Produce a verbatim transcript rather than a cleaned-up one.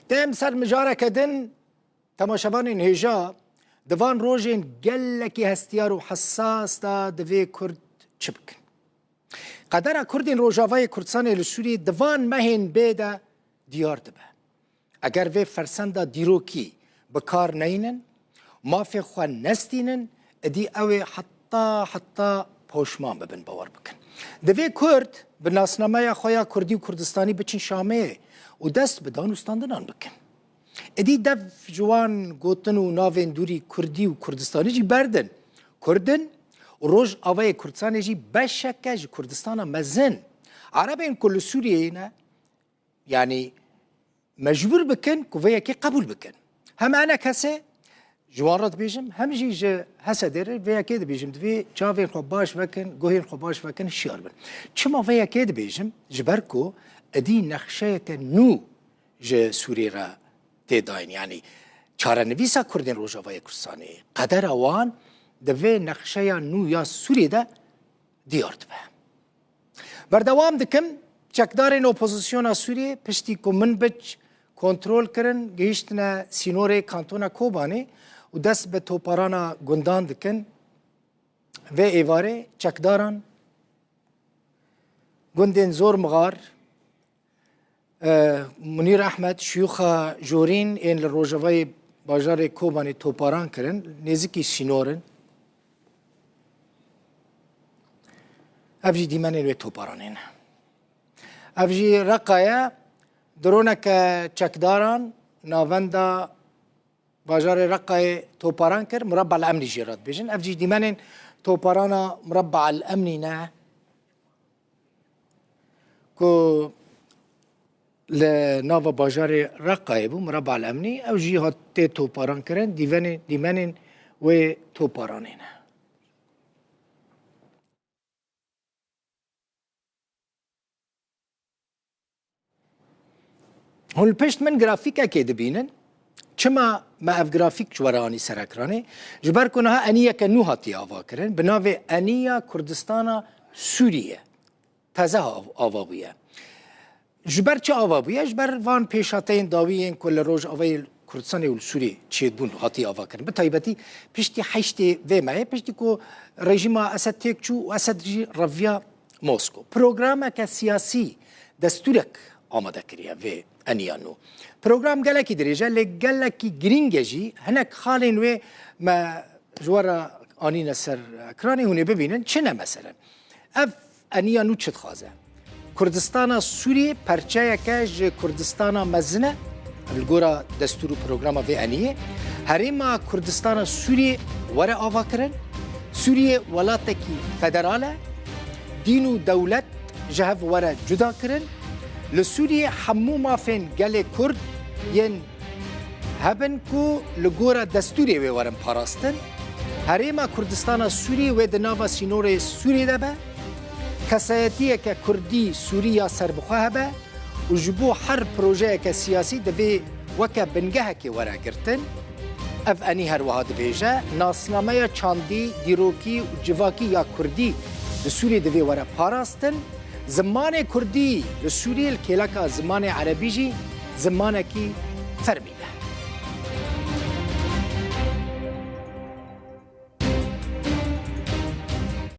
Dem ser mijareke din, temaşevanên hêja, di van rojên gelekî hestiyar û hesas de divê Kurd çi bikin? Qedera Kurdên Rojavayê Kurdistanê li Sûriyê di van mehên bê de diyar dibe. Eger vê fersenda dîrokî bi kar neynin, mafê xwe nestînin, idî ew ê heta heta poşman bibin, bawer bikin. Divê Kurd bi nasnameya xwe ya Kurdî û Kurdistanî biçin Şamê û dest bi dan û standinan bikin. Idî dev ji wan gotin û navên dûrî Kurdî û Kurdistanî jî berdin. Kurd in û Rojavayê Kurdistanê jî beşeke ji Kurdistana mezin. Erebên ku li Sûriyeyê ne, yanî mecbûr bikin ku vê yekê qebûl bikin. Hem ENKSê ji wan re dibêjim, hem jî ji HSDê re vê yekê dibêjim, divê çavên xwe baş vekin, guhên xwe baş vekin, hişyar bin. Çima vê yekê dibêjim? Ji ber ku idî nexşeyeke nû ji Sûriyê re tê dayîn. Yanî çarenivîsa Kurdên Rojavayê Kurdistanê, qedera wan di vê nexşeya nû ya Sûriyê de diyar dibe. Berdewam dikim, çekdarên opozisyona Sûriyê piştî ku Minbic kontrol kirin, gihîştine sînorê kantona Kobanê û dest bi toparana gundan dikin. Vê êvarê çekdaran gundên Zormixar, e, Munîr Ehmed, Şiyûxa Jorîn ên li rojavayê bajarê Kobanê toparan kirin, nêzikî sînor in. Ev jî dîmenên wê toparanê ne. Ev jî Reqa ye, droneke çekdaran navenda bajarê Reqayê toparan kir, Murabba El Emnî jê re dibêjin. Ev jî dîmenên toparana Murabba El Emnî ne ku li nava bajarê Reqayê bû, Murabba El Emnî, ew jî hat tê toparan kirin, dîvenê-, dîmenên wê toparanê ne. Hûn li pişt min grafîkekê dibînin. Çima me ev grafîk ji we re anî ser ekranê? Ji ber ku niha eniyeke nû hatiye avakirin, bi navê Eniya Kurdistana Sûriyê. Teze av-, ava bûye. Ji ber çi ava bûye? Ji ber van pêşhateyên dawî yên ku li Rojavayê Kurdistanê û li Sûriyê çêdibûn hatiye avakirin. Bi taybetî piştî heştê vê mehê, piştî ku rejîma Esed têk çû û Esed jî reviya Mosko. Programeke siyasî, destûrek amade kiriye vê eniya nû. Program gelekî dirêj e, lê gelekî girîng e jî. Hinek xalên wê me ji we re anîne ser ekranê, hûn ê bibînin. Çi ne meselen? Ev eniya nû çi dixwaze? Kurdistana Sûriyê perçeyeke ji Kurdistana mezin e, li gora destûr û programa vê eniyê. Herêma Kurdistana Sûriyê were avakirin. Sûriyê welatekî federal e. Dîn û dewlet ji hev were cuda kirin. Li Sûriyê hemû mafên gelê Kurd yên hebin ku li gora destûrê wê werin parastin. Herêma Kurdistana Sûrî wê di nava sînorê Sûrî de be. Kesayetiyeke Kurdî Sûrî ya serbixwe hebe û ji bo her projeyeke siyasî divê weke bingehekê were girtin. Ev enî her wiha dibêje, nasnameya çandî, dîrokî û civakî ya Kurdî li Sûrî divê were parastin. Zimanê Kurdî li Sûrî li kêleka zimanê Erebî jî zimanekî fermî.